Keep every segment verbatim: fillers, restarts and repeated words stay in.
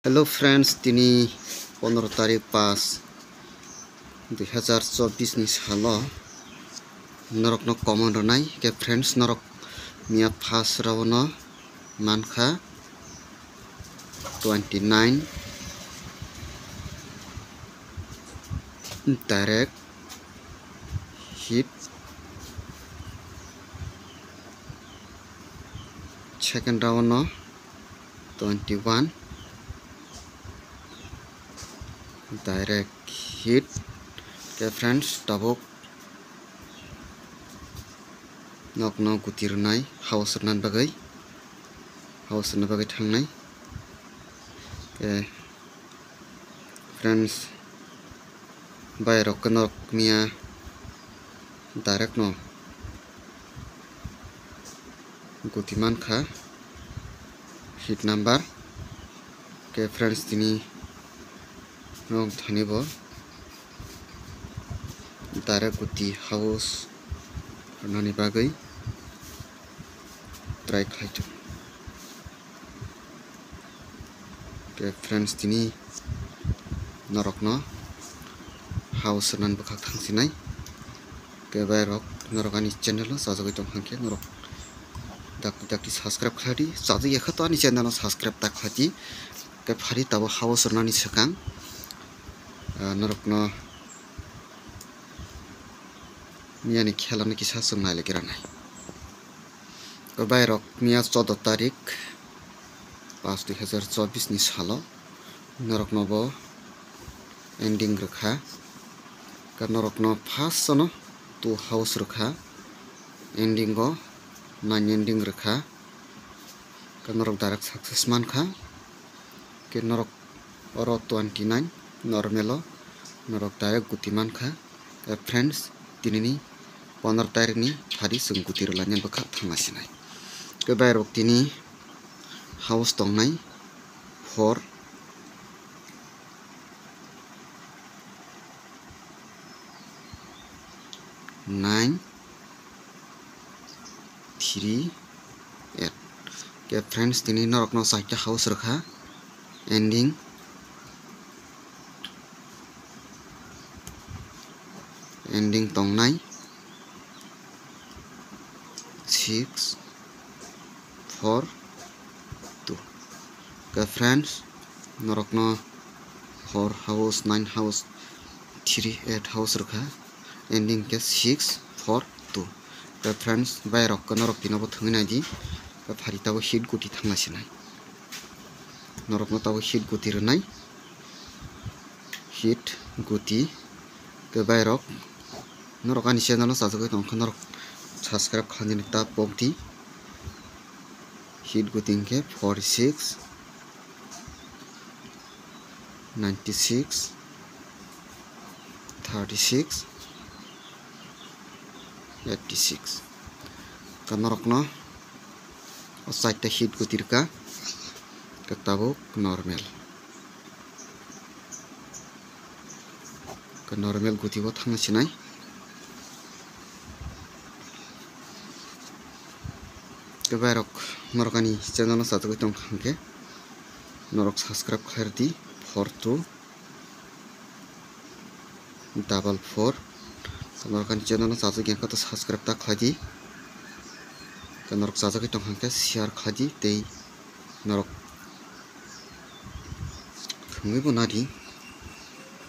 Hello friends, tini pondro tarik pas dui hazar chobbish ni salo norokno comment rwnai. Ke friends, norok miya first round no mankha twenty nine direct hit, second round no twenty one direct hit. Ke friends, tabuk nokno guti rwnai, house rwna bagwi, house rwna bagwi thangnai. Ke friends, bai rok kwnok miya direct no guti mankha hit number. Ke friends, tini nwng thani bo direct guti house rwnani bagwi try khlai tongo. Ke friends, tini norokno house rwnani bwkhak thangsinai. Ke bai rok, norok ani channel o chajagwi tong kha khe norok dak dak subscribe khlai di, chajak ya kha to ani channel o subscribe ta khlai di. Ke phari tabuk house rwnani swkang, ah, norokno miyani khela no kisa chwng nai lai gra nai. Ke bai rok, miya choudo tarik pas dui hazar chobbish ni salo norokno bo ending rwkha. Ke norokno first no two house rwkha, ending o nine ending rwkha. Ke norok direct success mankha. Ke norok oro twenty nine normal o norok direct guti mankha. Ke friends, tinini pondro tarik ni phari chwng guti rwlainani bwkha thangna sinai. Ke bai rok tini house tongnai four, nine, three, eight. Ke friends, tini norokno chaita house rwkha, ending, ending tongnai six, four, two. Ke friends, norokno four house, nine house, three, eight house rwkha, ending ke six, four, two. Ke friends, bai rok ke norok tino bo thwngwi nai di. Ke phari tabuk hit guti thangna sinai. Norokno tabuk hit guti rwnai. Hit guti. Ke bai rok, norok ani channel o chajagwi tong kha, norok subscribe khlainani ta pok di. Hit guti hwnkhe forty six, ninety six, thirty six, eighty six. Ka norokno o chaita hit guti rwkha, ka tabuk normal. Ka normal guti bo thangna sinai. Ke bai rok, norok ani channel o chajagwi tong kha hwnkhe norok subscribe khlai rwdi, four two double four. Norok ani channel o chajagwi hwnkhe to subscribe ta khlai di. Ke norok chajagwi tong kha hwnkhe share khlai di tei norok thwngwi bo nadi.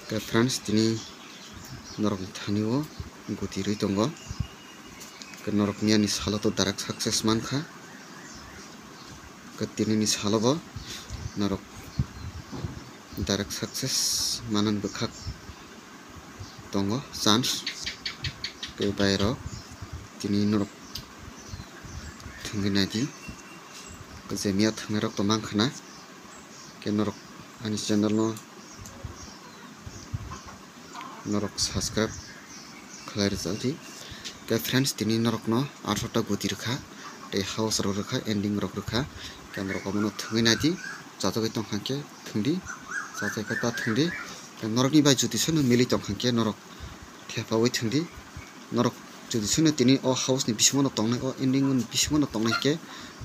Ke friends, tini norokni thani o guti rwi tongo. Ke norok miyani salo to direct success mankha. Ke tinini salo bo norok direct success manani bwkhak tongo chance. Ke bai rok tini norok thwngwi nai di. Ke je miya thwngnai rok to mankha na. Ke norok ani channel no norok subscribe khlai rwjak di. Ke friends, tini norokno atharota guti rwkha tei house rok rwkha, ending rok rwkha. Ke norok omono thwngwi nai di, chajagwi tong kha khe thwng di, chajagwi khe ta thwng di. Ke norokni bai jodi sono mili tong kha khe norok thepaui thwng di. Norok jodi sono tini o house ni bisingo no tongnai, o ending ni bisingo no tongnai khe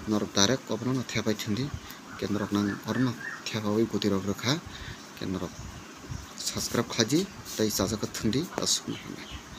norok direct obono no thepai thwng di. Khe norok nang oro no thepawi bwtwi rok rwkha, khe norok subscribe khlaidi tei chajak khe thwngdi, aswkno hambai.